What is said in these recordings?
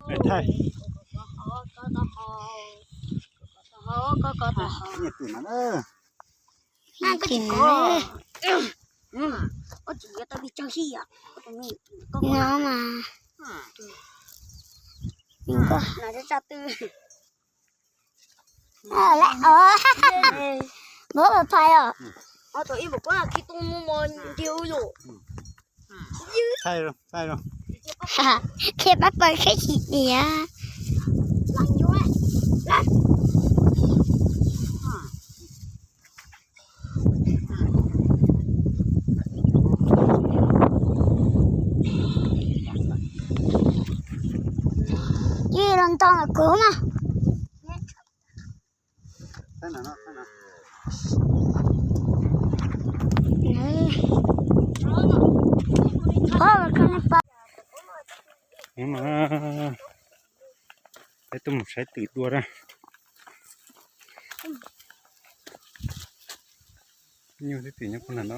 Thaij. Nyiam tus no na. No mas. Lawm, muab pais os. Qhia pab pawg saib tsis tias. Cia los nto ntawm kuv mas. Peb tuaj mus saib twm dua na. Nyuj twb tsis nyob puag nram no.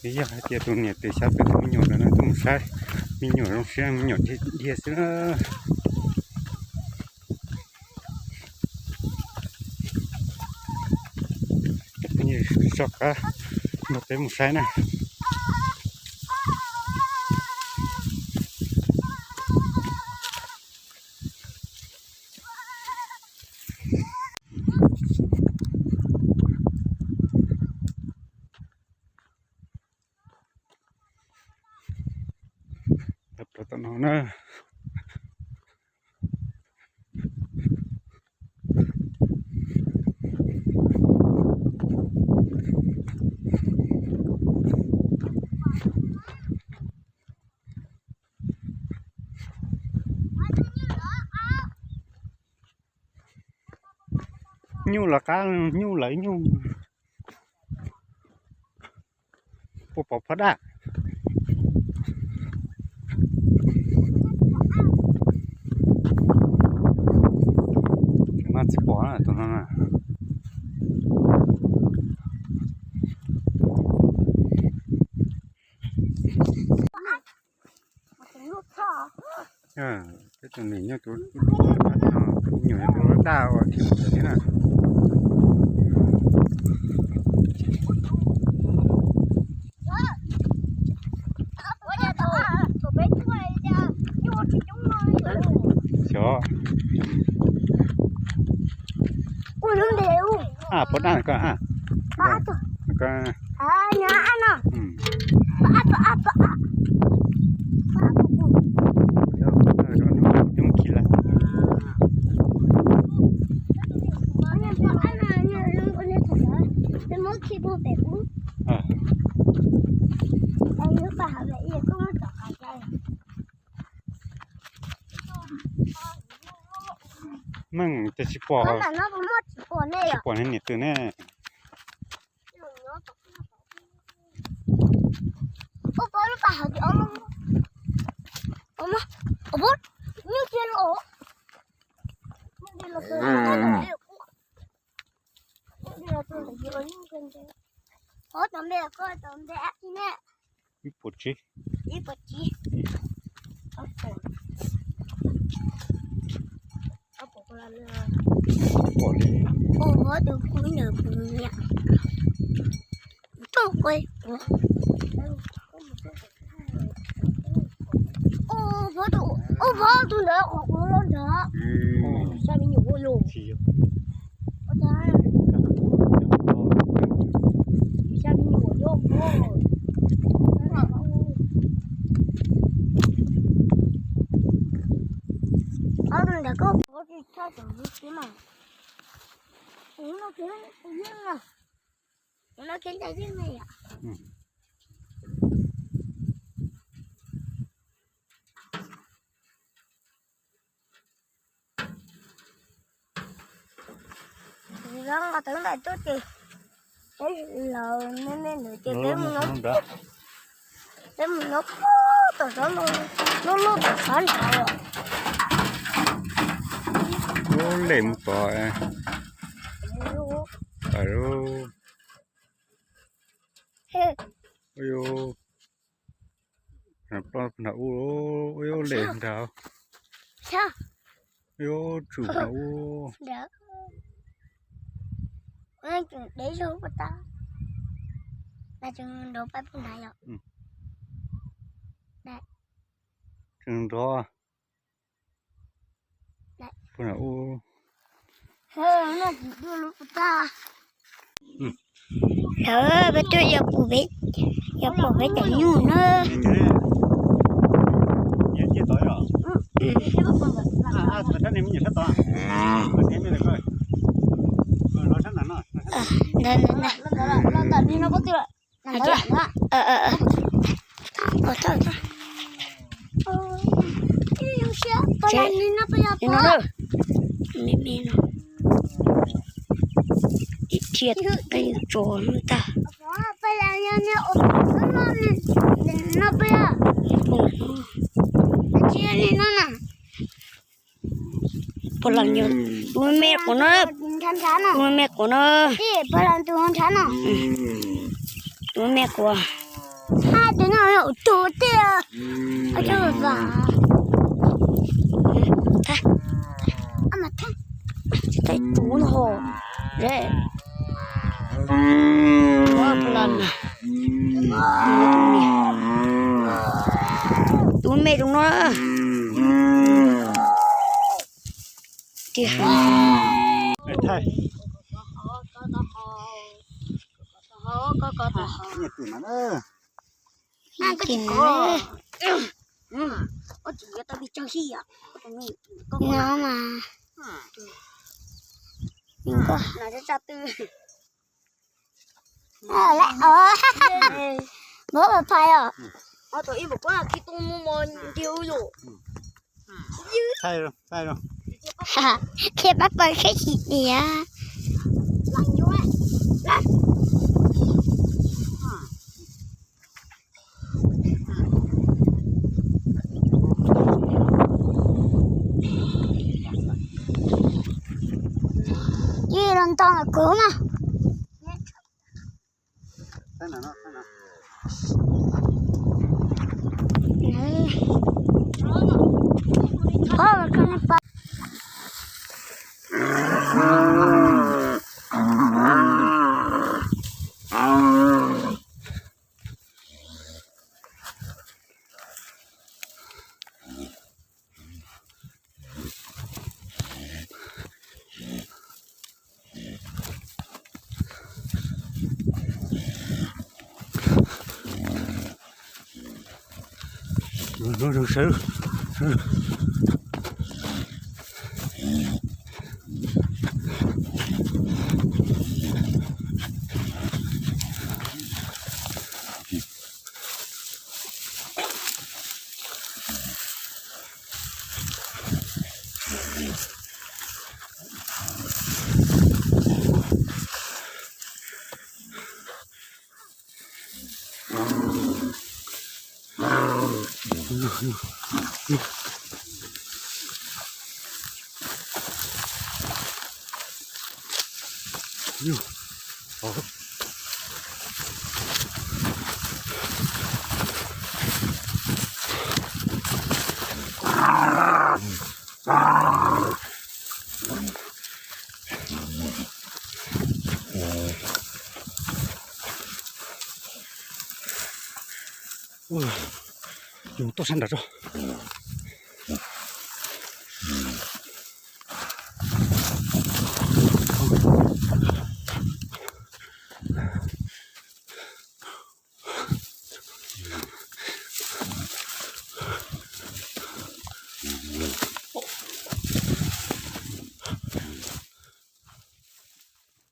Twb yog hais tias tus niam tais xyov peb tus me nyuam ntawd no tuaj mus saib me nyuam zoo siab, me nyuam dhia xwb na. Soj qab nrog peb mus saib na. Tom no na. Nyuj lawv qab, nyuj lawv nyuj. Puas pom phab daj? Tsis pom tus no na. Peb tus niam nyuj tus, tus me nyuam tus daj uas dhia mus ntawd thiab na. Xyov. Puas daj koj a? Meej ces tsis pom, tsis pom niam twm ne. Ib puas tsib. Pom li. Ua vov tus ntawd qhov kuv los nrog. Xya me nyuam ua yus. Xya me nyuam ua yus. Ob tug ntawd koj pov tsis tshaj tawm xwb mas. Tus no kiag ntsa yeej me yom. Zoo nqa tawv ntais tuaj ces peb los me me ntawd ces peb mus nyob, peb mus nyob tom sab, lub lub tom sab nrad. Lub lem mus tod. Ua, Plaub nram ub, ib lub lem nrad, ib lub tsum nram ub. Tseem nrov. Lawv peb tuaj yog pom peb cov nyuj na. Ntawd, ntawd, ntawd. Me me no, ib thiaj tso tag. Puas leej yog tus me me quav no, tus me me quav no, tus me me quav. Tsis tau tsuv no ho. Tus me zoo no. Tiag. No mas. Muab phai os. Qhia pab pawg seb tsis tiag. Ib los ntoo kuv mas. Yus tuaj sab nram tso.